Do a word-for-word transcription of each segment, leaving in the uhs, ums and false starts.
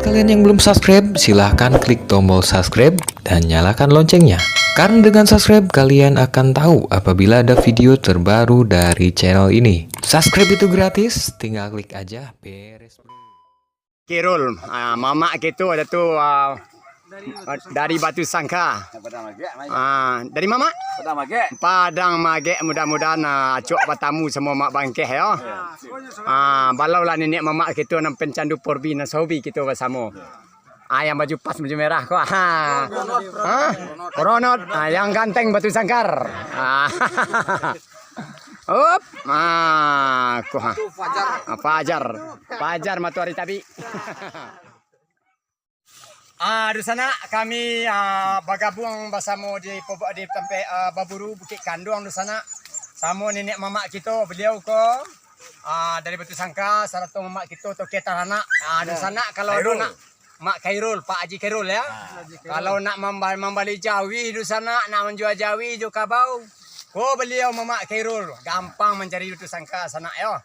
Kalian yang belum subscribe, silahkan klik tombol subscribe dan nyalakan loncengnya. Karena dengan subscribe, kalian akan tahu apabila ada video terbaru dari channel ini. Subscribe itu gratis, tinggal klik aja, beres, bro. Khairul, ah, mamak kito ado tu, ah, dari Batu Sangka. Ah, dari mamak? Padang Magek. Padang Magek, mudah-mudahan, ah, acok batamu samo Mak Bangkeh yo. Ah, balau lah niniak mamak kito nan pencandu porbi nan sahobi kito basamo. Ah, yang baju pas, baju merah ko. Ha. Ha? Ronot. Ah, yang ganteng Batu Sangkar. Ah. Up. Ah, ko ha. Ah, Fajar. Fajar matoari tabik. Ah, dunsanak, kami, ah, bagabuang basamo di Pobok, di tampek, ah, baburu Bukik Kanduang, dunsanak. Samo niniak mamak kito, baliau ko, ah, dari Batu Sangka, sarato mamak kito, Toke Taranak. Ah, dunsanak, kalau ado nak, Mak Khairul, Pak Haji Khairul, ya. Kalau nak mamba-, mambali jawi, dunsanak, nak manjua jawi jo kabau, ko baliau mamak Khairul, gampang mancari Batu Sangka, sanak, yo.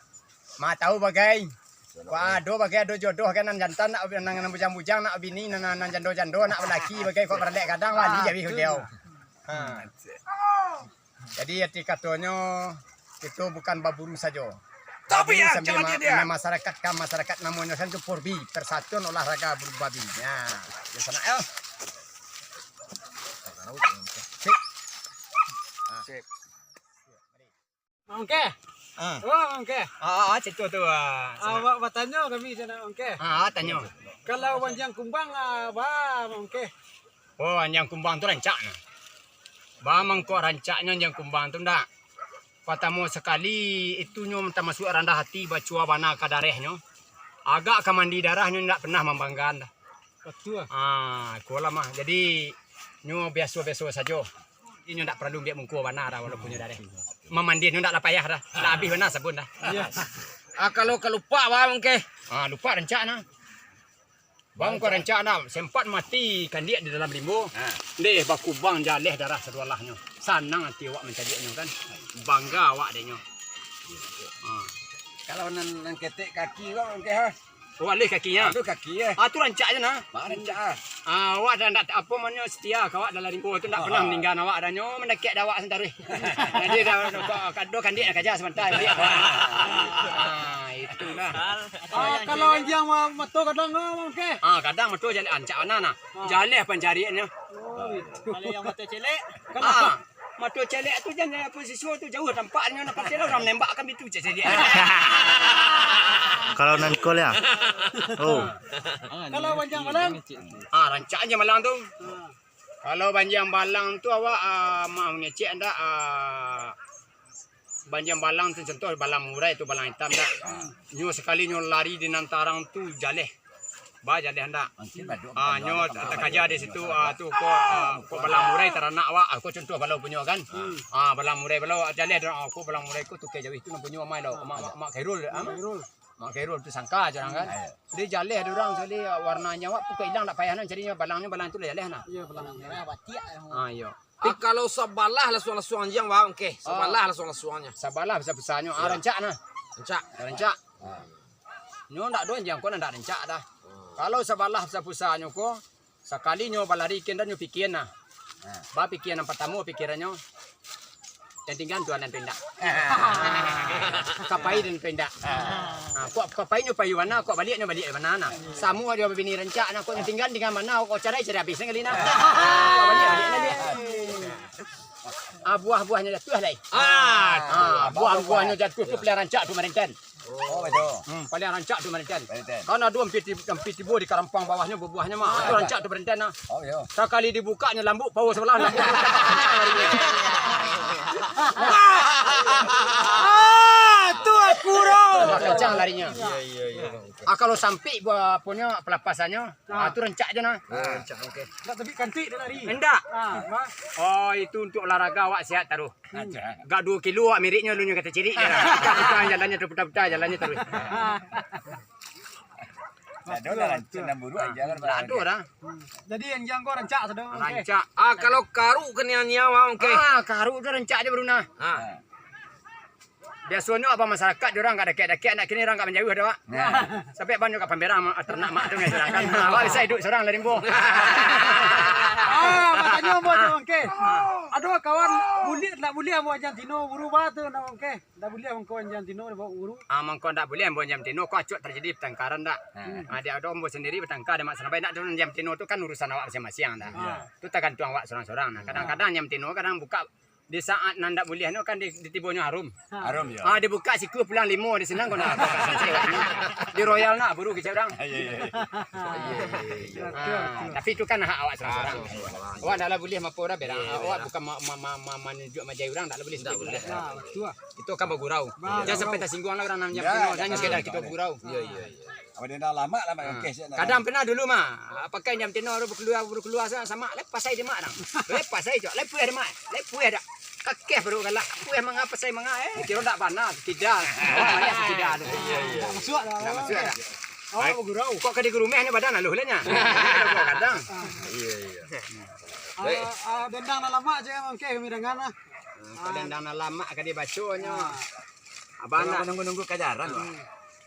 Ma tahu bagai. Kok ado bagai, ado jodoh kan, nan jantan nak, nan, nan bujang-bujang nak bini, nan, nan, nan jando-jando nak balaki bagai, kok baralek gadang, wali jawi kudiau. Ha. Jadi, arti katonyo, itu bukan baburu sajo. Tapi baburu ya, sambil ma-, masyarakat, kan masyarakat namonyo kan tu porbi, Persatuan Olahraga Buru Babi. Ya, di sana, ya. Sip. Sip. Mak Ungkeh. Ah. Oh, Mak Ungkeh. Ah, ah, ah, cito tu, ah, Awak batanyo kami sanak Mak Ungkeh. Ah, ah, tanyo. Kalau Banjang Kumbang, ah, ba, Mak Ungkeh. Oh, Banjang Kumbang tu rancak nah. Ba mangko rancaknyo Banjang Kumbang tu ndak. Patamo sakali, itunyo tamasuak randah ati, bacua bana ka darehnyo. Agak ka mandi darahnyo, ndak pernah mambanggaan dah. Batua. Ah, iko lah mah. Jadi, nyo biaso-biaso sajo. Inyo ndak paralu ambiak mungkuo bana dah, walaupun nyo dareh. Mamandi nyo ndak lah payah dah. Lah abih bana sabun dah. Iya. Ah, kalau ka lupak, Bang, Ungkeh. Ah, lupak rancak nah. Bang, ko rancak nah, sempat mati kandiak di dalam rimbo. Ha. Ndeh, bakubang jaleh darah sadualahnyo. Sanang ati awak mancaliaknyo kan. Bangga awak dek nyo. Ha. Kalau nan, nan ketek kaki, Bang, Ungkeh, ha? Oh, alih kakinyo. Ah, tu kaki, eh. Ah, tu rancak je nah. Mak rancak, ah. Ah, awak dah ndak, apo namonyo, setia ka awak dalam rimbo tu, ndak pernah maninggaan awak dah. Nyo mandakek dah awak santaruih. Jadi dah, dah, dah, dah, dah kandiak nak kaja sabanta. Ah, itulah. Ah, kalau anjiang ma-, mato kadang, ah, Bang, Ungkeh. Ah, kadang mato jaleh rancak bana nah. Ah. Jaleh pancariannyo. Oh, itu. Kalau yang mato celek? Ah. Mato celek tu jan, apo, siswa tu jauah tampaknyo, nak pastilah urang manembak kan bitu cek celek. Kalau nan kol ya? Oh. Kalau Banjang Balang? Ah, rancak je malang tu. Kalau Banjang Balang tu awak, ah, mah mangecek ndak, ah, Banjang Balang tu contoh balang murai tu, balang itam ndak. Nyo sakali nyo lari di nan tarang tu jaleh. Ba jaleh ndak. Ah, nyo takaja di situ, ah, tu ko, ah, ko balang murai taranak awak, ah, ko contoh balau punyo kan. Ah, balang murai balau, ah, jaleh ado, ah, ko balang murai ko tukai jawih tu nan punyo amai lo, Mak, Mak, Mak Khairul, ah, Mak Khairul tu sangka je urang kan. Jadi jaleh ado urang sakali, ah, warnanyo awak pokok ilang ndak payah nah carinyo, balangnyo balang tu lah jaleh nah. Iya, balang merah batiak. Ah, iyo. Ah, kalau sabalah lasuang-lasuang anjiang, Bang, Ungkeh. Sabalah lasuang-lasuangnyo. Sabalah basa-basanyo, ah, rancak nah. Rancak. Rancak. Nyo ndak ado anjiang ko nan ndak rancak dah. Kalau sabalah sapusanyo ko, sakali nyo balari kian dah nyo pikian nah. Ba pikian nan patamo pikirannyo, yang tinggal tuan nan pindah. Ka pai dan pindah. Nah, kok ka pai nyo pai bana, kok baliak nyo baliak bana nah. Samo ajo babini rancak nah, kok nan tinggal tinggal bana, kok carai carai abih sakali nah. Kok baliak baliak baliak. Ah, buah-buahnyo jatuah lai. Ah, buah-buahnyo jatuah tu paling rancak tu, Marinten. Oh, betul. Hmm, paling rancak tu, Marinten. Marinten. Kan ado ampia ti-, ampia tibo di karampang bawahnyo, buah-buahnyo mah. Ah, tu rancak tu, Marinten, nah. Oh, iyo. Sakali dibukaknyo lambuak, pawo sabalah lambuak. Ah, tu aku, bro. Kencang larinyo. Iya, iya, iya. Ah, kalau sampik buah aponyo, pelapasannyo, ah, tu rancak je nah. Ah, rancak, oke. Ndak tabik kantuik dah lari. Indak. Ah, mah. Oh, itu untuk olahraga awak sihat taruh. Agak duo kilo awak mirik nyo, alun nyo ka tacirik je lah. Putar-putar jalannyo, putar-putar jalannyo taruih. Ado lah rancak nan buruak aja kan. Ndak ado dah. Jadi anjiang ko rancak sado. Rancak. Ah, kalau karuk kanian nyawa, oke. Ah, karuk tu rancak je baru nah. Ha. Biasonyo abang masyarakat di urang ka dakek-dakek, nak kini urang ka manjauah dah, Wak. Nah. Sampai abang nyo ka pamberang ma-, ternak mak tu ngai surang kan. Awak bisa iduik surang lah rimbo. Ah, batanyo ambo jo, Bang Keh. Ado kawan buliah, ndak buliah ambo anjiang tino buru ba tu, nah, Bang Keh. Ndak buliah mangko anjiang tino dibawa guru. Ah, mangko ndak buliah ambo anjiang tino, ko acok terjadi pertengkaran dak? Hmm. Ah, dia ado ambo sendiri bertengkar, dia mak sanabai, ndak ado anjiang tino tu kan urusan awak masing-masing dah. Ah. Tu tergantung awak surang-surang. Nah, kadang-kadang anjiang tino kadang buka di saat nan ndak buliah tu kan di, di tibonyo harum. Harum, yo. Ah, dibuka sikua pulang limo di sinan ko nah. Di Royal nah buru kicau urang. Iya, iya, iya. Iya, iya, iya. Ah, tapi itu kan hak awak surang-surang. Ah, awak ndaklah buliah mapo urang berang. Iya, iya, awak bukan ma-, ma-, ma-, ma-, manunjuk majai urang, ndaklah buliah. Ndak buliah. Nah, betul. Kito kan bagurau. Bah, jangan sampai tasingguang lah urang nan anjiang tino. Jangan sakadar kito gurau. Iyo, iyo, iyo. Awak dendang lamak lah, Mak. Ah. Kadang pernah dulu mah, pakai anjiang tino, baru bakalua, baru bakalua sa-, samak, lai pasai di mak dang. Lai pasai cok, lai pueh di mak, lai pueh dak. Kakeh baru galak, pueh manga, pasai manga, eh. Kiro dak bana, tidak. Awak banyak tidak tu. Iyo, iyo. Ndak masuak dah. Ndak masuak dah. Awak bagurau. Kok ka digurumeh ni badan laluh lah nya. Kadang. Iyo, iyo. Baik. Ah, ah, dendang nan lamak je, Bang Keh, kami dangan lah. Hmm, kalau dendang nan lamak ka dibaconyo. Ah. Abang nak manunggu-nunggu kajaran, Bang.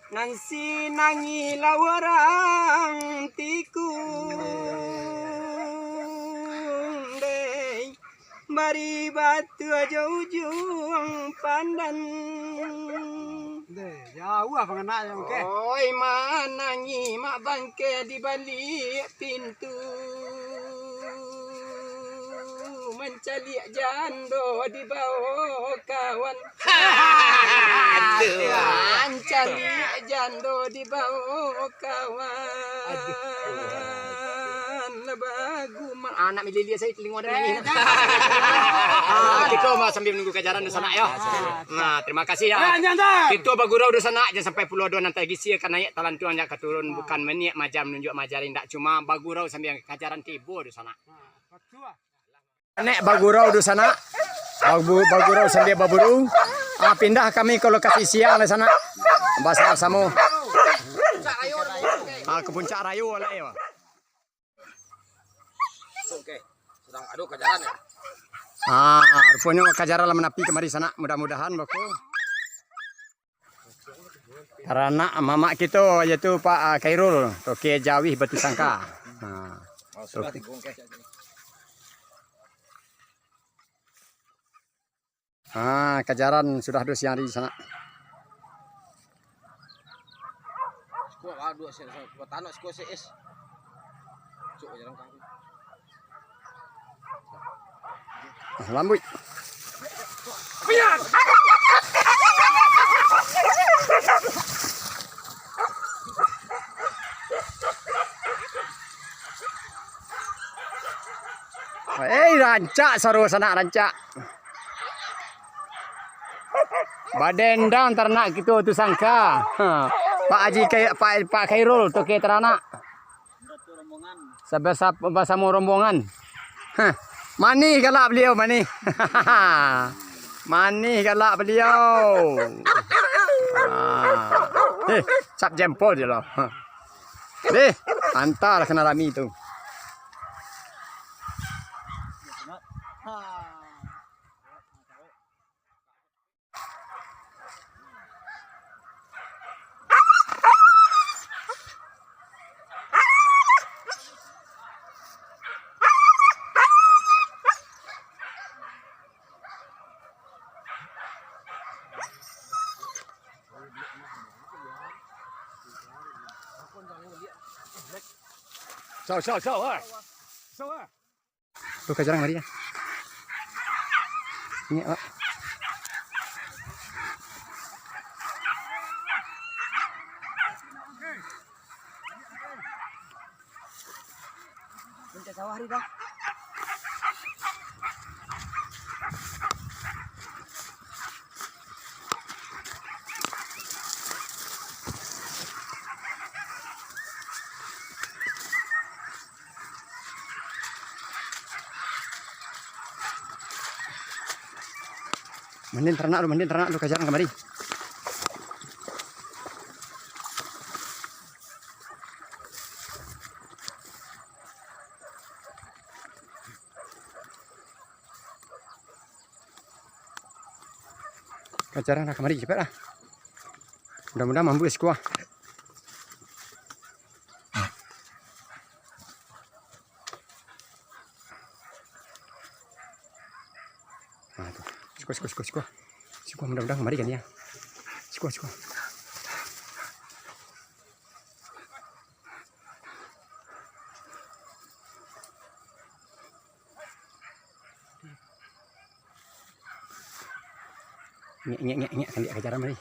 Nan sinangi lah urang tikung, deh, bari batu jo ujuang pandan. Deh, jauah panganak je, Bang Keh. Oi, manangi mak bangkeh di baliak pintu. Mancaliak jando dibao kawan. Aduh. Mancaliak jando dibao kawan. Aduh. Lah bagumam. Anak mililia saya telingo dan nangis. Ah, kito mah sambil menunggu kajaran di sanak, yo. Nah, terima kasih, yo. Kito bagurau di sanak, jan sampai pulo ado nan tagisia ka naiak, talantuang jan ka turun, bukan maniak majam nunjuk majari, ndak, cuma bagurau sambil kajaran tibo di sanak. Nek bagurau di sanak, bagu-, bagurau sambil baburu. Ah, pindah kami ka lokasi siang di sanak. Basamo-samo. Ah, ka puncak rayo lah, yo. Oke, sadang ado kajaran, yo. Ah, ruponyo kajaran lah manapi kamari sanak. Mudah-mudahan bako. Taranak mamak kito, yaitu Pak, ah, Khairul, toke jawih Batu Sangka. Ha. Ha, kajaran sudah duo siang ari sanak. Ah, lambuik. Eh, rancak saro sanak, rancak. Badendang taranak kito tu sangka. Ha. Pak Haji Kai-, Pak, Pak Khairul toke taranak. Sabasa-, basamo rombongan. Hah. Manih galak baliau, manih. Manih galak baliau. Ah. Eh, cap jempol je lah. Hah. Deh, antarlah kena rami tu. Sao, sao, sao, ah. Sao, ah. Tu kajarang mari ya. Ni, Wak. Puncak sawah hari dah. Mandin taranak tu, mandin taranak tu, kajaran kamari. Kajaran lah kamari, capek lah. Mudah-mudahan mambuih siko. Nah, tu. Siko, siko, siko, siko. Siko, mudah-mudahan kamari kan ya. Siko, siko. Ngek, ngek, ngek, ngek, kandiak kajaran tadi.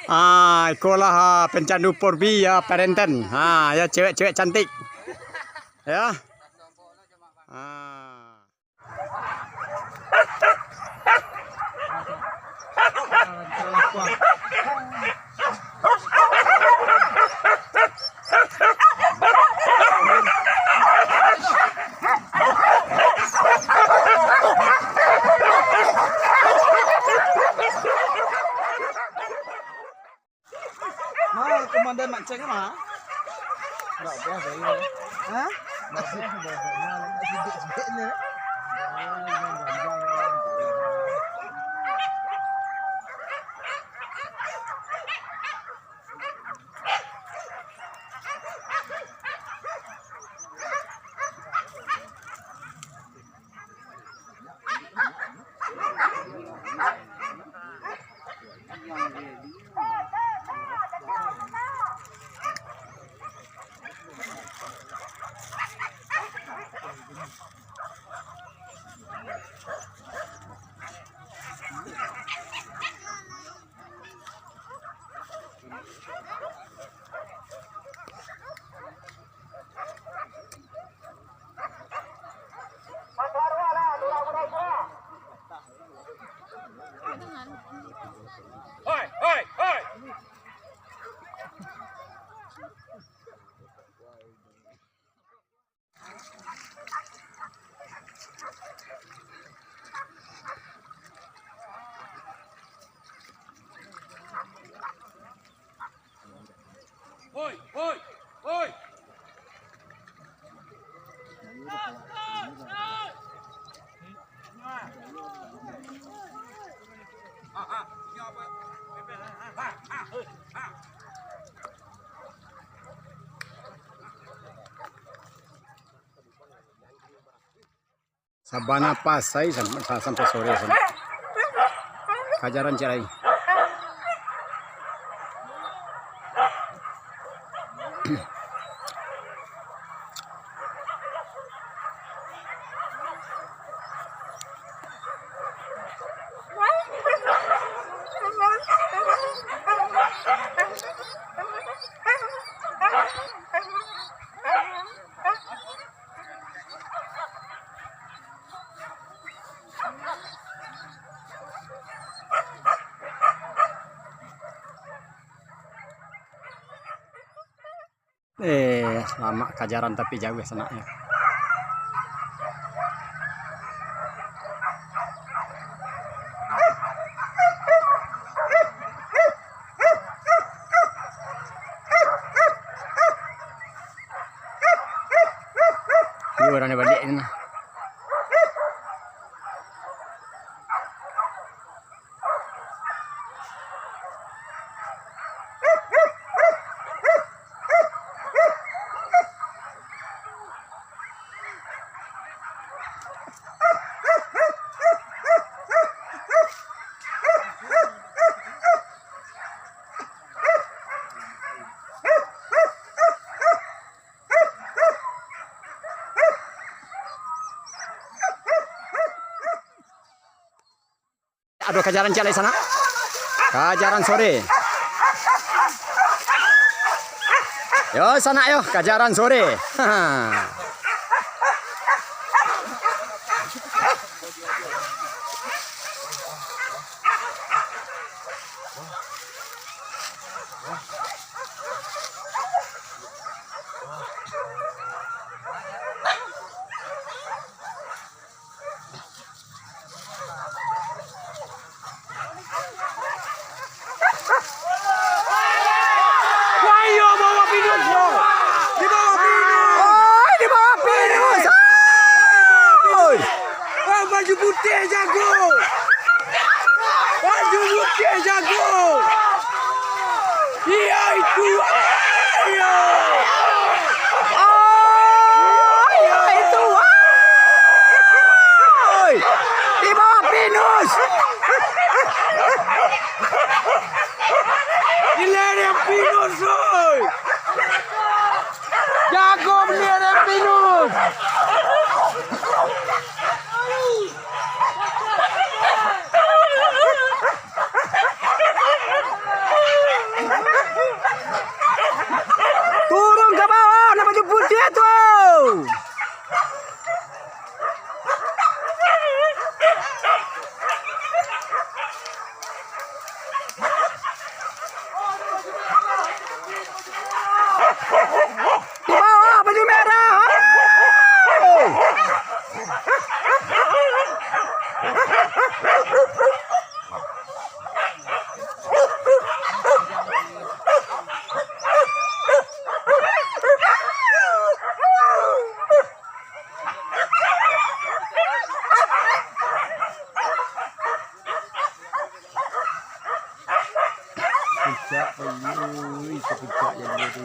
Ah, ikolah, ah, pencandu Porbi, ya, parenten. Ah, ya, cewek-cewek cantik. Ya. Ah. Ma, komandan Mak Ceng, ma? Ndak buah saya. Hah? Ndak buah, ndak buah. Ndak sidik-sidik ni. Hoi, hoi, hoi. Sabana pasai sam-, sa-, sampai sore sana. Kajaran ciek lai. Eh, lamak kajaran tapi jauah sanaknyo. Iyo, urang baliak ni nah. Aduh, kajaran ciek lai sanak. Kajaran sore. Yo, sanak yo, kajaran sore. Wah, iyo, bawa pinus, bro. Di bawah pinus. Oi, di bawah pinus. Oi. Wah, baju putih jago. Baju putih jago. Iyo itu. Iyo. Oh, iyo itu. Oi. Di bawah pinus. Di lereng pinus, oi. Jago bendera pinus. Turun ka bawah, nan baju putiah tu. Di bawah baju merah. Puncak, oi, ka puncak jadi tu.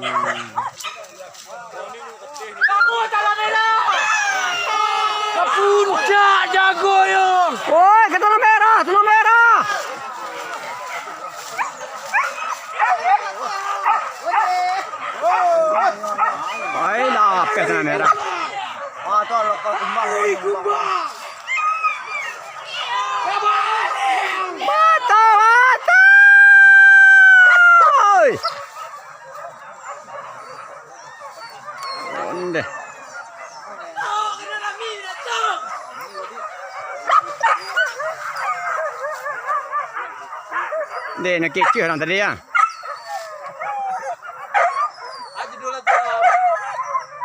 Ka puncak jago yo. Oi, ka tanah merah, tanah merah. Oi, lapeh tanah merah. Wah, tu lokal kumbang. Oi, kumbang. Mata, mata. Oi. Ondeh. Deh, nak kecoh orang tadi ya.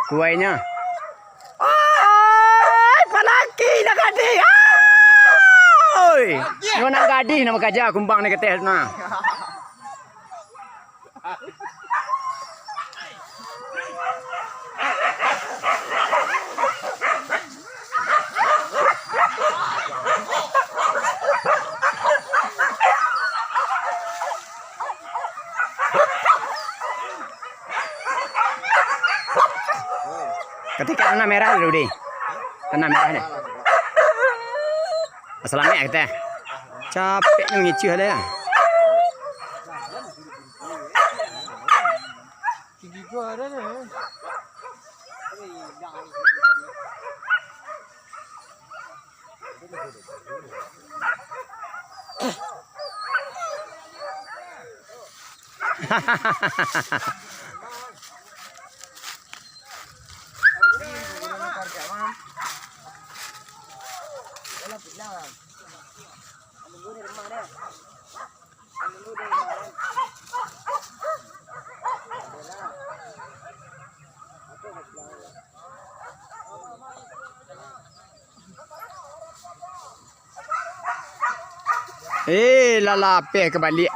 Kuainya. Oi, palaki nak gadih. Oi, nyo nak gadih nak bakaja kumbang ni kateh tu nah. Katiko tanah merah dulu, deh. Tanah merah ni. Salamaik ka teh. Capek ni mangicuah dah. Eh, lah lapeh ka baliak.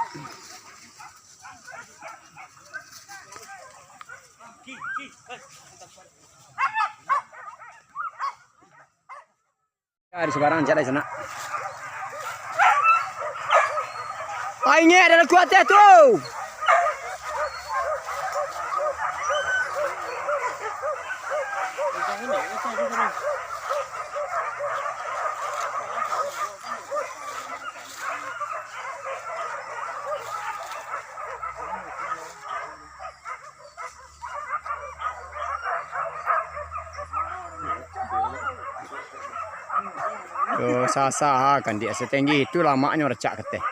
Dari sabarang, cak dari sanak. Ai, ngek, ado kuateh tu. Oh, sasa ha, kandiak satinggi itu lamaknyo racak kateh.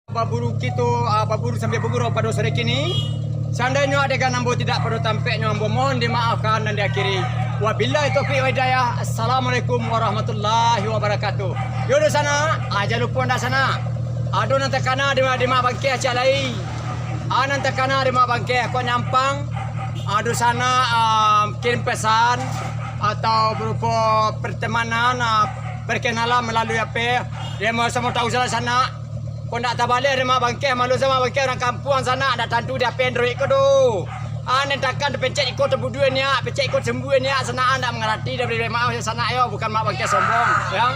Baburu kito, ah, baburu sambil bagurau pado sore kini. Seandainyo adegan ambo tidak pado tampeknyo, ambo mohon dimaafkan dan diakhiri. Wabillahi taufiq wa hidayah. Assalamualaikum warahmatullahi wabarakatuh. Yo, dunsanak, ah, jan lupo ndak sanak. Ado nan takana di, di Mak Bangkeh ciek lai. Ah, nan takana di Mak Bangkeh, kok nyampang. Ah, dunsanak, ah, kirim pesan atau berupo pertemanan, ah, perkenalan melalui H P. Dia mau samo tahu salah sanak. Kok ndak tabaleh di Mak Bangkeh, malu samo Mak Bangkeh urang kampuang sanak, ndak tantu di H P Android ko doh. Ah, nan takana pencet iko tabuduan niak, pencet iko sembuh niak, sanak ndak mangarati dari Mak sanak yo, bukan Mak Bangkeh sombong, yo.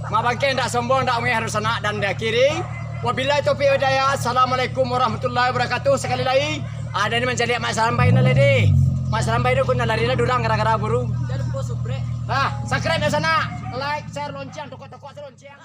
Mak Bangkeh ndak sombong, ndak ungeh harus sanak dan diakhiri. Wabillahi taufiq wa hidayah. Assalamualaikum warahmatullahi wabarakatuh. Sakali lai, ado ni mancaliak Mak Sarambai nan lai deh. Mak Sarambai tu kok nan lari lah durang gara-gara buru. Jan lupo subrek. Ah, subscribe dah sanak. Like, share, lonceng, tokok-tokok tu lonceng.